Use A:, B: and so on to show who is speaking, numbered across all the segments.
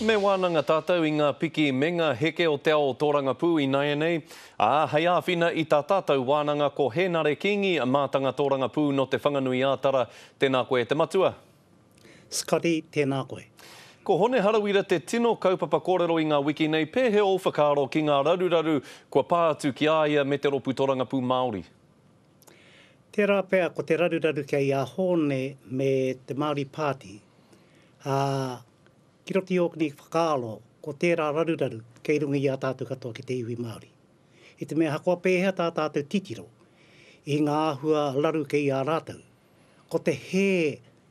A: Me wānanga tātou i ngā piki me ngā heke o te ao tōrangapū ināianei, ā, hei āwhina i tā tātou wānanga ko Hēnare Kīngi, mātanga tōrangapū nō Te Whanganui-ā-Tara. Tēnā koe e te matua.
B: Scotty, tēnā koe.
A: Ko Hone Harawira te tino kaupapa kōrero i ngā wiki nei, pēhea ō whakaaro ki ngā raruraru kua pā atu ki a ia me te Rōpū Torangapū Māori?
B: Tērā pea ko te raruraru kei a Hone me te Māori Party, ā, ki roto i ōku nei whakaaro, ko tērā raruraru kei runga i a tātou katoa ki te iwi Māori. I te mea ahakoa pēhea tā tātou titiro i ngā āhua raru kei a rātou, ko te hē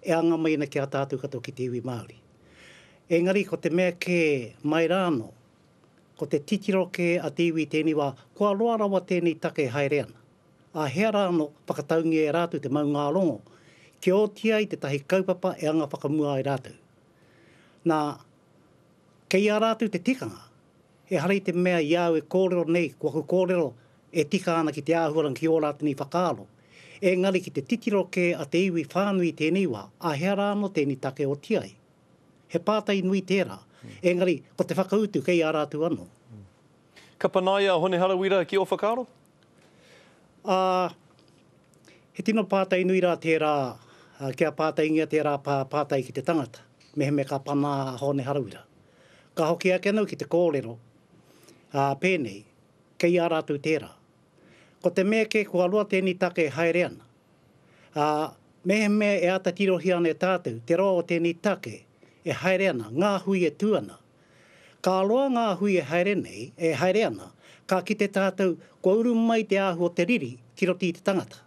B: e anga mai ana ki a tātou katoa ki te iwi Māori. Engari ko te mea kē mai rānō, ko te titiro kē a te iwi i tēnei wā, kua roa rawa tēnei take e haere ana. Ā hea rānō whakataungia e rātou te maungārongo, kia oti ai tētahi kaupapa e anga whakamua ai rātou. Nā, kei a rātou te tikanga, ehara i te mea i a au e kōrero nei, ko aku kōrero e tika ana ki te āhuaranga ki ō rātou nei whakaaro, engari ki te titiro kē a te iwi whānui i tēnei wā, ā hea rā anō tēnei take oti ai? He pātai nui tērā, engari ko te whakautu kei a rātou anō.
A: Ka panaia a Hone Harawira ki ō whakaaro?
B: Ā, he tino pātai nui rā tērā, kia pātaingia tērā pātai ki te tangata, mehemea ka panā a Hōne Harawira. Ka hoki ake anō ki te kōrero, ā, pēnei, kei a rātou tērā. Ko te mea kē kua roa tēnei take e haere ana. Ā, mehemea e āta tirohia ana e tātou te roa o tēnei take e haere ana, ngā hui e tū ana, Ka roa ngā hui e haere nei, e haere ana, ka kite tātou kua uru mai te āhua o te riri ki roto i te tangata.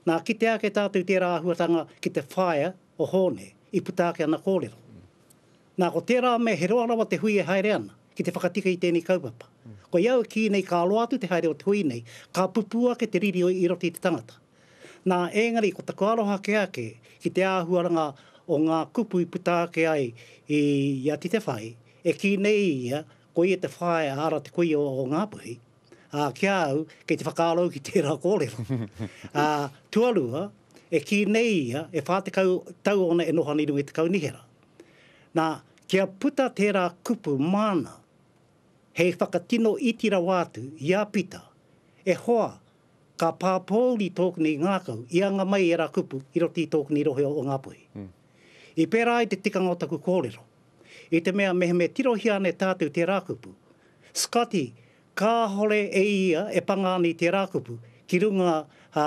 B: Nā, kite ake tātou i tērā āhuatanga ki te whaea o Hōne, i puta ake ana kōrero. Nā, ko tērā mea he roa rawa te hui e haere ana ki te whakatika i tēnei kaupapa. Ko i au e kī nei ka roa atu te haere o te hui nei, ka pupū ake te riri i roto i te tangata. Nā, ēngari ko taku aroha kē ake ki te āhuaranga o ngā kupu i puta ake ai i a Titewhai, e kī nei ia, ko ia te whaea ara te kuia o Ngāpuhi, ā, ki a au, kei te whakaaro au ki tērā kōrero. Ā, tuarua, e kī nei ia, e 40 tau ōna e noho ana i runga i te kaunihera. Nā, kia puta tērā kupu māna hei whakatino iti rawa atu i a Pita, e hoa, Ka pāpōuri tōku nei ngākau i anga mai ērā kupu i roto i tōku nei rohe o Ngāpuhi. I pērā ai te tikanga o taku kōrero. I te mea mehemea tirohia ana e tātou tērā kupu, Scotty, kāhore e ia e panga ana i tērā kupu ki runga, ā,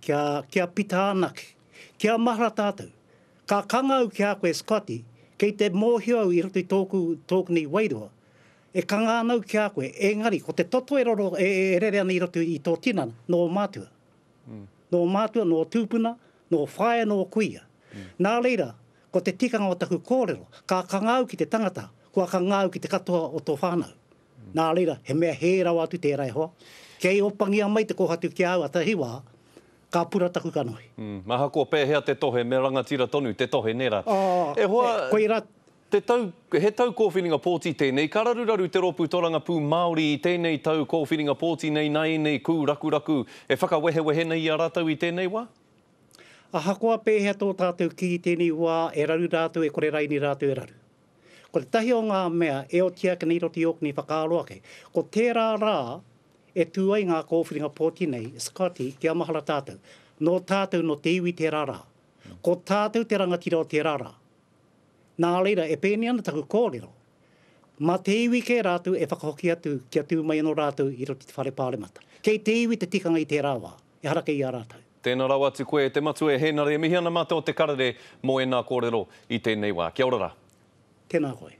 B: kia, kia Pita anake. Kia mahara tātou. Ka kanga au ki a koe Scotty, kei te mōhio au i roto i tōku, tōku nei wairua, E kanga ana au ki a koe, engari ko te toto e roro, e rere ana i roto i tō tinana, nō ō mātua. Nō ō mātua, nō ō tūpuna, nō ō whaea, nō ō kuia. Nā reira, ko te tikanga o taku kōrero, ka kanga au ki te tangata, kua kanga au ki te katoa o tō whānau. Nā reira, he mea hē rawa atu tērā e hoa. Kei opangia mai te kōhatu ki a au a tahi wā, ka pura taku kanohi.
A: Ahakoa pēhea te tohe, me rangatira tonu te tohe, nē rā. E hoa,
B: Koirā
A: Te tau, he tau kōwhiringa pōti tēnei, ka raruraru te Rōpū Torangapū Māori i tēnei tau kōwhiringa pōti nei nā ēnei kūrakuraku e whakawehewehe nei i a rātou i tēnei wā?
B: Ahakoa pēhea tō tātou kī i tēnei wā e raru rātou e kore raini rātou e raru. Ko tētahi o ngā mea e oti ake nei i roto i ōku nei whakaaro ake, ko tērā rā e tū ai ngā kōwhiringa pōti nei, Scotty, kia mahara tātou, nō tātou nō te iwi tērā rā. Ko tātou te rangatira o tērā rā. Nā reira, e pēnei ana taku kōrero, mā te iwi kē rātou e whakahoki atu kia tū mai anō rātou i roto i te Whare Pāremata. Kei te iwi te tikanga i tērā wā, ehara kei a rātou.
A: Tēnā rawa atu koe e te matua e Hēnare, e mihi ana mātou o Te Karere mō ēnā kōrero i tēnei wā. Kia ora rā.
B: Tēnā koe.